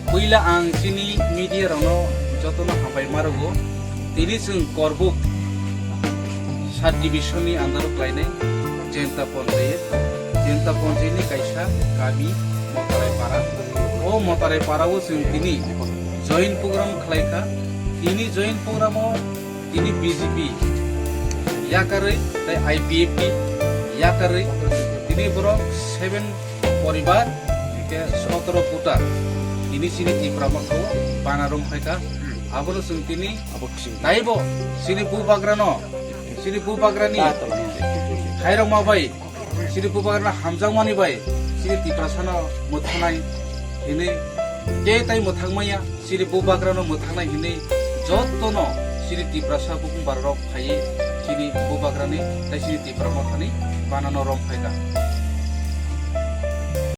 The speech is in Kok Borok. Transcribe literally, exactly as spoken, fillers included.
Puila ang chini media rokno jotono hambai ma rwgo. Tini chwng Korbuk sub division ni under o khlainai Jenta Panchayat. Jenta Panchayat ni kaisa kami Motarai Para. O Motarai Para o chwng tini join program khlaikha. Tini join program o tini B J P yakarwi tei I P F T yakarwi tini borok seven poribar, hingke sotoro kuta. Tini chini Tipra Motha o bana rom phaikha. Abono chwng tini taibo chini bubagrano, chini bubagrani khairokma bai, chini bubagrano hamjakmani bai, chini Tiprasano mwthangnai hinwi tei tai mwthangmaya. Chini bubagrano mwthangnai hinwi jotono chini Tiprasa bukung bararok phaiwi chini bubagrani tei chini Tipra Mothani banano rom phaikha.